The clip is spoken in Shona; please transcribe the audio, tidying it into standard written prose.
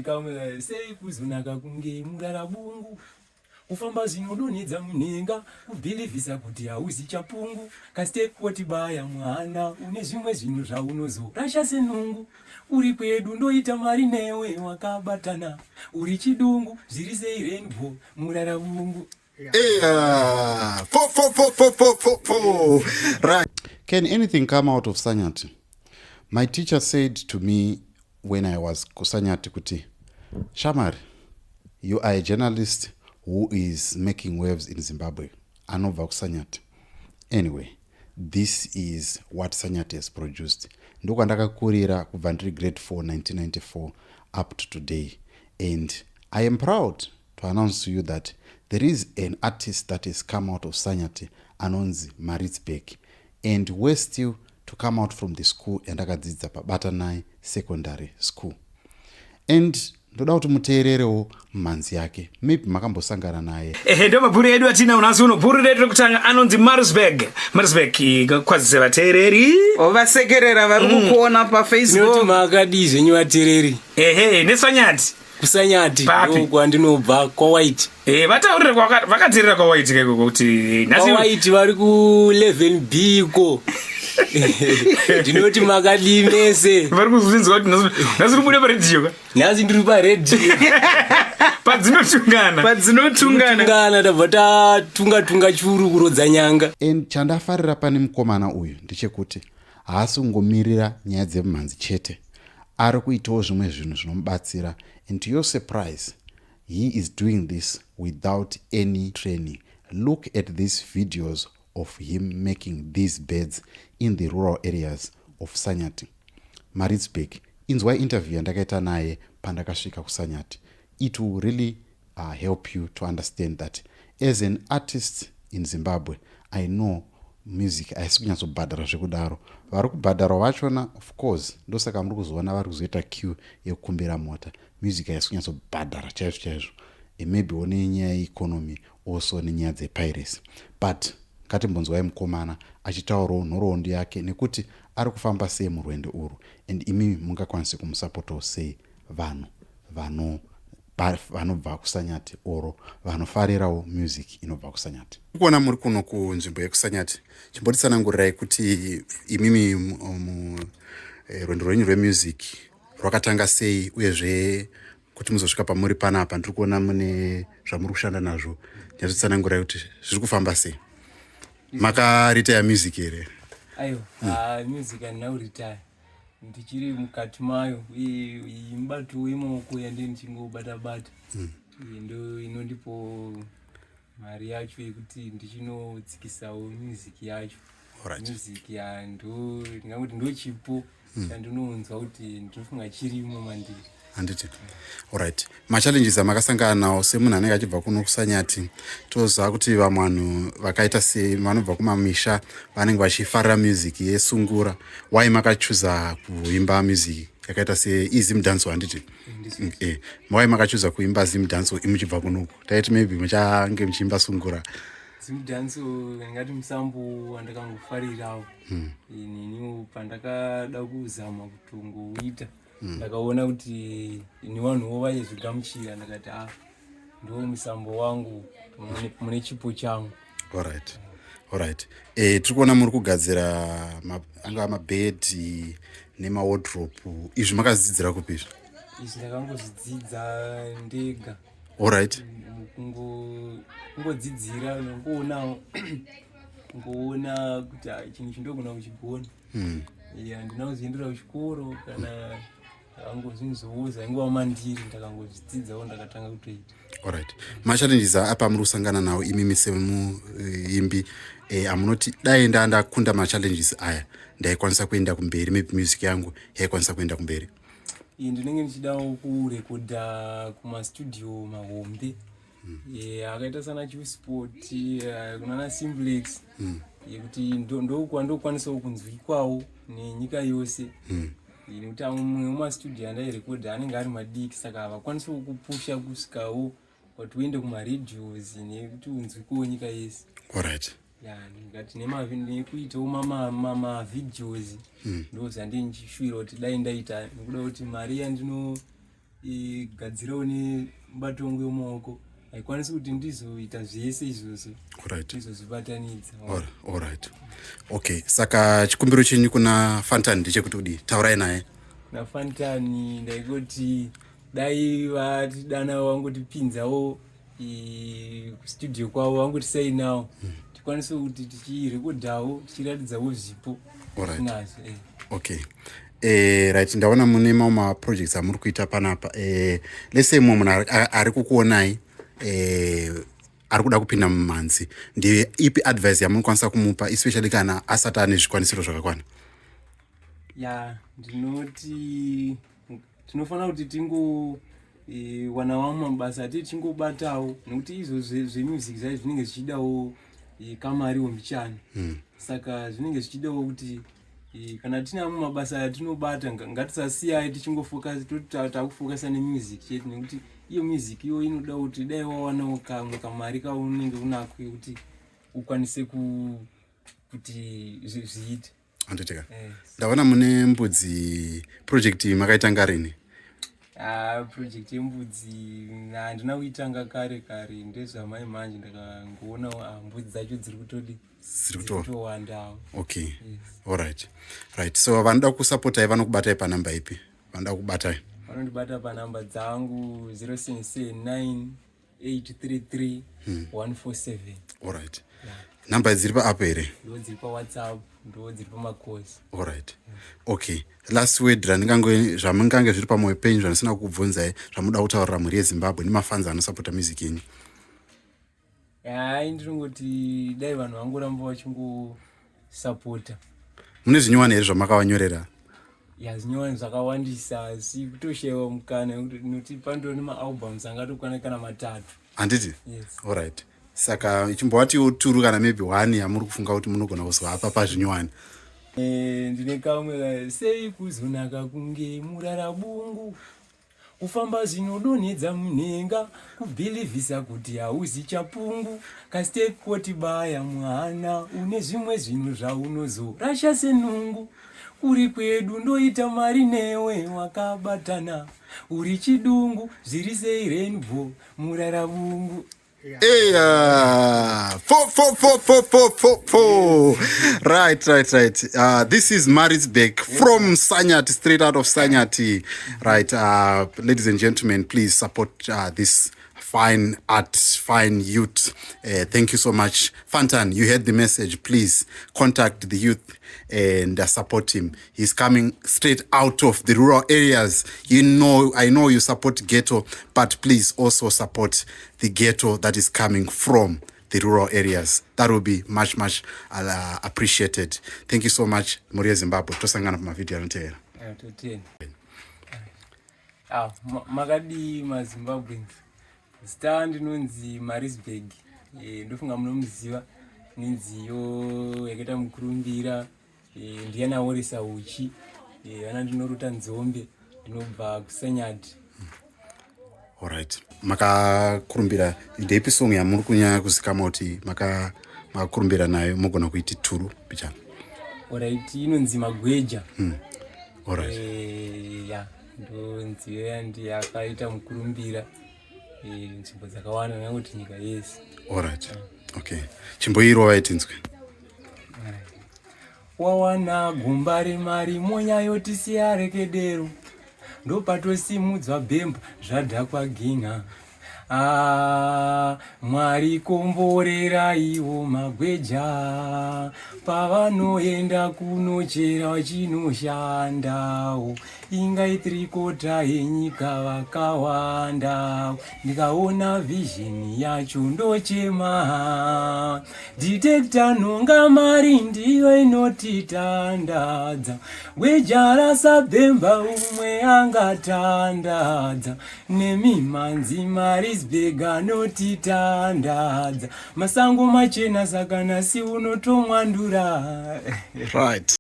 Kamwe sei kuzonaka kunge murarabungu kufamba zvinodonhedza munhenga kubhilivhisa kuti hauzi chapungu kastep wotibaya mwana une zvimwe zvinhu zvaunozorasha senungu uri kwedu ndoita mari newe wakabatana uri chidungu zviri sei rainbow murarabungu. Yeah. Four, four, four, four, four, four, four. Right. Can anything come out of Sanyati? My teacher said to me when I was kuSanyati kuti, "Shamari, you are a journalist who is making waves in Zimbabwe. Anobva kuSanyati." Anyway, this is what Sanyati has produced. Ndokwandakakurira kubva ndiri grade 4 1994 up to today. And I am proud to announce to you that there is an artist that has come out of Sanyati anonzi Maritzburg, and we're still to come out from the school yandakadzidza paBatanai Secondary School. And ndoda kuti muteererewo mhanzi yake, maybe makambosangana naye. Ehe, ndo mabhuru edu atinawo nhasi uno. Bhuru redu rekutanga anonzi Marisburg. Marisburg, kwazise vateereri. Vasekerera vari kukuona Tinoti paFacebook. Makadii zvenyu vateereri? Ehe, neSanyati. KuSanyati. Papi? Ndokwandinobva, kwaWhite. Vataurire vakateerera kwaWhite ikoko kuti nhasi KwaWhite vari ku11 B ko. Ndinoti makadii mese? Vari kuzvinzwa kuti nhasi uri kubuda paredhiyo ka. Nhasi ndiri paredhiyo. Padzinotungana. Padzinotungana. Tungana, tabva tatunga tunga churu kurodza nyanga. And chandafarira pane mukomana uyu ndechekuti haasi kungomirira nyaya dzemumhanzi chete, ari kuitawo zvimwe zvinhu zvinomubatsira. And to your surprise, he is doing this without any training. Look at these videos of him making these beds in the rural areas of Sanyati. Maritzburg, inzwai interview yandakaita naye pandakasvika kuSanyati. It will really help you to understand that as an artist in Zimbabwe, I know music haisi kunyatsobhadhara zvekudaro. Vari kubhadharwa vachona, of course, ndosaka muri kuzoona vari kuzoita queue yekukumbira mota. Music haisi kunyatsobhadhara chaizvo chaizvo, maybe nenyaya yeeconomy, also nenyaya dzepiracy, but ngatimbonzwai mukomana achitaurawo nhoroondo yake nekuti ari kufamba sei murwendo urwu and imimi mungakwanise kumusapotawo sei, vanhu vanobva kuSanyati oro vanofarirawo music inobva kuSanyati. Kuona muri kuno kunzvimbo yekuSanyati, chimbotitsanangurirai kuti imimi rwendo rwenyu rwemusic rwakatanga sei, uyezve kuti muzosvika pamuri panapa. Ndiri kuona mune zvamuri kushanda nazvo. Nyatotsanangurai kuti zviri kufamba sei. Makaretire music here? Aiwa, music handina kuretire, ndichiri mukati mayo. Iyi mubato wemaoko yandii ndichingobata bata. Iyi ndo inondipo mari yacho yekuti ndichinotsikisawo music yacho. Music ya ndo ndinganguti ndo chipo chandinonzwa kuti ndinofunga chirimo mandiri. Handiti? Alright, machallenges amakasangana nawo semunhu anenge achibva kuno kuSanyati, toziva kuti vamwe vanhu vakaita se vanobva kumamisha vanenge vachifarira music yesungura. Why makachuza kuimba music yakaita seZim dancehall, handiti? Why makachuza kuimba Zim dancehall imuchibva kunoku? Taiti maybe muchange muchiimba sungura. Zimdancehall ndingati musambo wandakangofarirawo. Neniwo pandakada kuzama kutongouita, ndakaona kuti nevanhuwo vaizvigamuchira. Ndakati, "A, ndo musambo wangu mune chipo changu." Alright, tiri kuona muri kugadzira angava mabhedhi nemawardrobe. Izvi makadzidzira kupi izvi? Izvi ndakangozvidzidza ndega. Kungodzidzira nongoonawo, kungoona kuti, ah, chinhu ichi ndogona kuchigona. Handina kuzoendera kuchikoro kana ndakangozvinzowo zvaingova mandiri. Ndakangozvidzidzawo, ndakatanga kutoita. Alright, machallenges apa muri kusangana nawo imimi semuimbi, amunoti dai ndakunda machallenges aya, ndaikwanisa kuenda kumberi, maybe music yangu yaikwanisa kuenda kumberi? Iyi ndinenge ndichidawo kurekodha kumastudio mahombe akaita sana Chillspot, kunana Simplex, yekuti ndokwandinokwanisawo kunzwikwawo nenyika yose. Nekuti amwe mumastudio andairekodha anenge ari madiki, saka havakwanisawo kupusha kusvikawo kuti uende kumaradios nekuti unzwikwewo nyika yese. Ya, ndingati nekuitawo mavideos, ndo zvandinchishuvira kuti dai ndaita, nekuda kuti mari yandino. Gadzirawo nemubato wangu wemaoko, haikwanisi kuti ndizoita zvese izvozvo, ndizozvibatanidza. Alright, okay. Saka chikumbiro chenyu kuna Fantan ndechekuti kudii? Taurai naye. Kuna Fantan ndaingoti dai vatidana, vangotipinzawo kustudio kwavo, vangotisainawo, tikwanise kuti tichirekodhawo, tichiratidzawo zvipo tinazvo. Okay. Right, ndaona mune mamwe maprojects amuri kuita panapa. Let's say mumwe munhu ari kukuonai, ari kuda kupinda mumhanzi, ndeipi advice yamunokwanisa kumupa, especially kana asati ane zvikwanisiro zvakakwana? Ya, ndinoti tinofanira kuti tingo wana vamwe mabasa ati tichingobatawo, nekuti izvo zvemusic zvacho zvinenge zvichidawo kamariwo mbichana. Saka zvinenge zvichidawo kuti kana tine amwe mabasa atinobata, ngatisasiyai tichingofocus, toti takufocasa nemusic chete, nekuti iyo music iyo inoda kuti dai wawanawo kamwe kamari kaunenge unako kekuti ukwanise kuti zviite. Handitika? Ndaona mune mbudzi. Project iyi makaitanga rini? Ah, project yembudzi handina kuitanga kare kare, ndezvamai manje ndakangoonawo, ah, mbudzi dzacho dziri kutodi Dziri kutowandawo. Okay. Yes. Alright, right. So vanoda kusapotai vanokubatai panamba ipi? Vanoda kubatai? Vanondibata panamba dzangu, 0779 833 147. Alright, namba dziri paapp here? Ndo dziri paWhatsApp, ndo dziri pamakosi. Alright, okay. Last word randingange, zvamungange zviri pamwoyo penyu zvandisina kukubvunzai, zvamuda kutaurira mhuri yeZimbabwe nemafans anosapota music yenyu? Hai, ndinongoti dai vanhu vangoramba vachingosapota. Mune zvinyowani here zvamakavanyorera? Ya, zvinyowani zvakawandisa, asi kutoshayiwa mukana, nekuti pandori nemaalbums angatokwana kana matatu. Handiti? Yes. Alright, saka ichimbovatiwo turu kana maybe one yamuri kufunga kuti munogona kuzovapa pazvinyowani. Ndine kamwe sei: kuzonaka kunge murarabungu, kufamba zvinodonhedza munhenga, kubhilivhisa kuti hauzi chapungu, kastep koti baya mwana, une zvimwe zvinhu zvaunozorasha senungu, kuri kwedu ndoita mari newe wakabatana, uri chidungu, zviri sei rainbow murarabungu. Hey, four, four, four, four, four, four, four. Right. This is Maritzburg from Sanyati, straight out of Sanyati. Right, ladies and gentlemen, please support this fine art, fine youth. Thank you so much. Fantan, you heard the message. Please contact the youth and support him. He's coming straight out of the rural areas. I know you support ghetto, but please also support the ghetto that is coming from the rural areas. That will be much, much appreciated. Thank you so much, Mhuri Zimbabwe. Tosangana pamavideo anotevera. Totenda. Ah, makadii maZimbabweans? Zita ndinonzi Marisburg. Ndofunga munomuziva nenziyo yakaita mukurumbira, Ndiana Woresa Uchi, vana Ndinoruta Nzombe. Ndinobva kuSanyati. Alright, makakurumbira ndeipi song yamuri kunyanya kuzikamwa kuti makakurumbira nayo? Mugona kuiti turu pichana. Alright, inonzi Magweja. Alright. Ya, ndo nziyo yandi yakaita mukurumbira, nzvimbo dzakawanda, nekuti nyika yese. Alright, okay, chimboirova itinzwe. Wawana gomba remari, monya yotisiya rekedero, ndopatosimudzwa bhemba, zvadhakwa ginha. Ah, Mwari komboreraiwo magweja pavanoenda kunochera vachinoshandawo, ingai tirikota yenyika vakawanda. Ndikaona vision yacho ndochema, detector nonga mari ndiyo inotitandadza, gweja rasabhemba umwe angatandadza, nemimanzi Marisburg anotitandadza, masango machena, saka nasi unotomwandura. Right.